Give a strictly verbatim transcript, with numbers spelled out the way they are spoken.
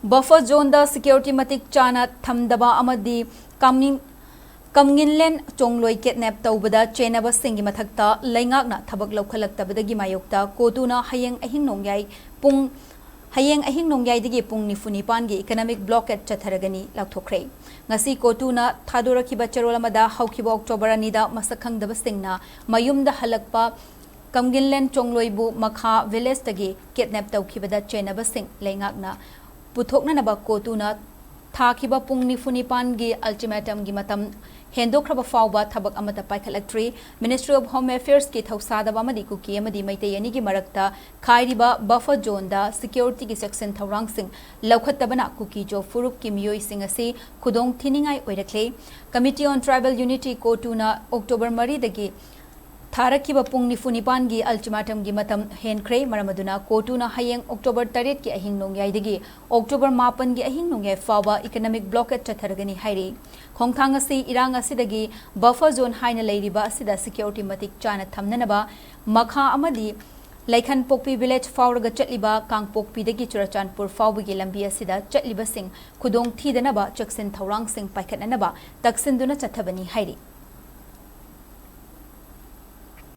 Buffer zoneꯗ security ꯃꯇꯤꯛ ꯆꯥꯅ ꯊꯝꯗꯕ ꯑꯃꯗꯤ ꯀꯝꯅꯤꯡ-, ꯀꯝꯉꯤꯟꯂꯦꯟ ꯆꯣꯡꯂꯣꯏ kidnap ꯇꯧꯕꯗ ꯆꯦꯟꯅꯕꯁꯤꯡꯒꯤ ꯃꯊꯛꯇ ꯂꯩꯉꯥꯛꯅ ꯊꯕꯛ ꯂꯧꯈꯠꯂꯛꯇꯕꯗꯒꯤ ꯃꯥꯌꯣꯛꯇ ꯀꯣꯇꯨꯅ ꯍꯌꯦꯡ ꯑꯍꯤꯡ ꯅꯣꯡꯌꯥꯏ ꯄꯨꯡ, ꯍꯌꯦꯡ ꯑꯍꯤꯡ ꯅꯣꯡꯌꯥꯏꯗꯒꯤ ꯄꯨꯡ ꯅꯤꯐꯨ ꯅꯤꯄꯥꯟꯒꯤ economic blockade ꯆꯠꯊꯔꯒꯅꯤ ꯂꯥꯎꯊꯣꯛꯈ꯭ꯔꯦ꯫ ꯉꯁꯤ ꯀꯣꯇꯨꯅ ꯊꯥꯗꯣꯔꯛꯈꯤꯕ ꯆꯦꯔꯣꯜ ꯑꯃꯗ ꯍꯧꯈꯤꯕ October ꯑꯅꯤꯗ ꯃꯁꯛ ꯈꯪꯗꯕꯁꯤꯡꯅ ꯃꯌꯨꯝꯗ ꯍꯜꯂꯛꯄ ꯀꯝꯒꯤꯟꯂꯦꯟ ꯆꯣꯡꯂꯣꯏꯕꯨ ꯃꯈꯥ villageꯇꯒꯤ kidnap ꯇꯧꯈꯤꯕꯗ ꯆꯦꯟꯅꯕꯁꯤꯡ ꯂꯩꯉꯥꯛꯅ ꯄꯨꯊꯣꯛꯅꯅꯕ ꯀꯣꯇꯨꯅ ꯊꯥꯈꯤꯕ ꯄꯨꯡ ꯅꯤꯐꯨ ꯅꯤꯄꯥꯟꯒꯤ ultimatumꯒꯤ ꯃꯇꯝ ꯍꯦꯟꯗꯣꯛꯈ꯭ꯔꯕ ꯐꯥꯎꯕ ꯊꯕꯛ ꯑꯃꯠꯇ ꯄꯥꯏꯈꯠꯂꯛꯇ꯭ꯔꯤ꯫ Ministry of Home Affairsꯀꯤ ꯊꯧꯁꯥꯗꯕ ꯑꯃꯗꯤ ꯀꯨꯀꯤ ꯑꯃꯗꯤ ꯃꯩꯇꯩ ꯑꯅꯤꯒꯤ ꯃꯔꯛꯇ ꯈꯥꯏꯔꯤꯕ buffer zoneꯗ securityꯒꯤ ꯆꯦꯛꯁꯤꯟ ꯊꯧꯔꯥꯡꯁꯤꯡ ꯂꯧꯈꯠꯇꯕꯅ ꯀꯨꯀꯤ ꯖꯣ ꯐꯨꯔꯨꯞꯀꯤ ꯃꯤꯑꯣꯏꯁꯤꯡ ꯑꯁꯤ ꯈꯨꯗꯣꯡ ꯊꯤꯅꯤꯡꯉꯥꯏ ꯑꯣꯏꯔꯛꯂꯦ꯫ Committee on Tribal Unity ꯀꯣꯇꯨꯅ October ꯃꯔꯤꯗꯒꯤ ꯊꯥꯔꯛꯈꯤꯕ ꯄꯨꯡ ꯅꯤꯐꯨ ꯅꯤꯄꯥꯟꯒꯤ ultimatumꯒꯤ ꯃꯇꯝ ꯍꯦꯟꯈ꯭ꯔꯦ꯫ ꯃꯔꯝ ꯑꯗꯨꯅ ꯀꯣꯇꯨꯅ ꯍꯌꯦꯡ October ꯇꯔꯦꯠꯀꯤ ꯑꯍꯤꯡ ꯅꯣꯡꯌꯥꯏꯗꯒꯤ October ꯃꯥꯄꯟꯒꯤ ꯑꯍꯤꯡ ꯅꯣꯡꯌꯥꯏ ꯐꯥꯎꯕ economic blockade ꯆꯠꯊꯔꯒꯅꯤ ꯍꯥꯏꯔꯤ꯫ ꯈꯣꯡꯊꯥꯡ ꯑꯁꯤ ꯏꯔꯥꯡ ꯑꯁꯤꯗꯒꯤ buffer zone ꯍꯥꯏꯅ ꯂꯩꯔꯤꯕ ꯑꯁꯤꯗ security ꯃꯇꯤꯛ ꯆꯥꯅ ꯊꯝꯅꯅꯕ ꯃꯈꯥ ꯑꯃꯗꯤ ꯂꯩꯈꯟꯄꯣꯛꯄꯤ village ꯐꯥꯎꯔꯒ ꯆꯠꯂꯤꯕ ꯀꯥꯡꯄꯣꯛꯄꯤꯗꯒꯤ ꯆꯨꯔꯆꯥꯟꯄꯨꯔ ꯐꯥꯎꯕꯒꯤ ꯂꯝꯕꯤ ꯑꯁꯤꯗ ꯆꯠꯂꯤꯕꯁꯤꯡ ꯈꯨꯗꯣꯡ ꯊꯤꯗꯅꯕ ꯆꯦꯛꯁꯤꯟ ꯊꯧꯔꯥꯡꯁꯤꯡ ꯄꯥꯏꯈꯠꯅꯅꯕ ꯇꯛꯁꯤꯟꯗꯨꯅ ꯆꯠꯊꯕꯅꯤ ꯍꯥꯏꯔꯤ꯫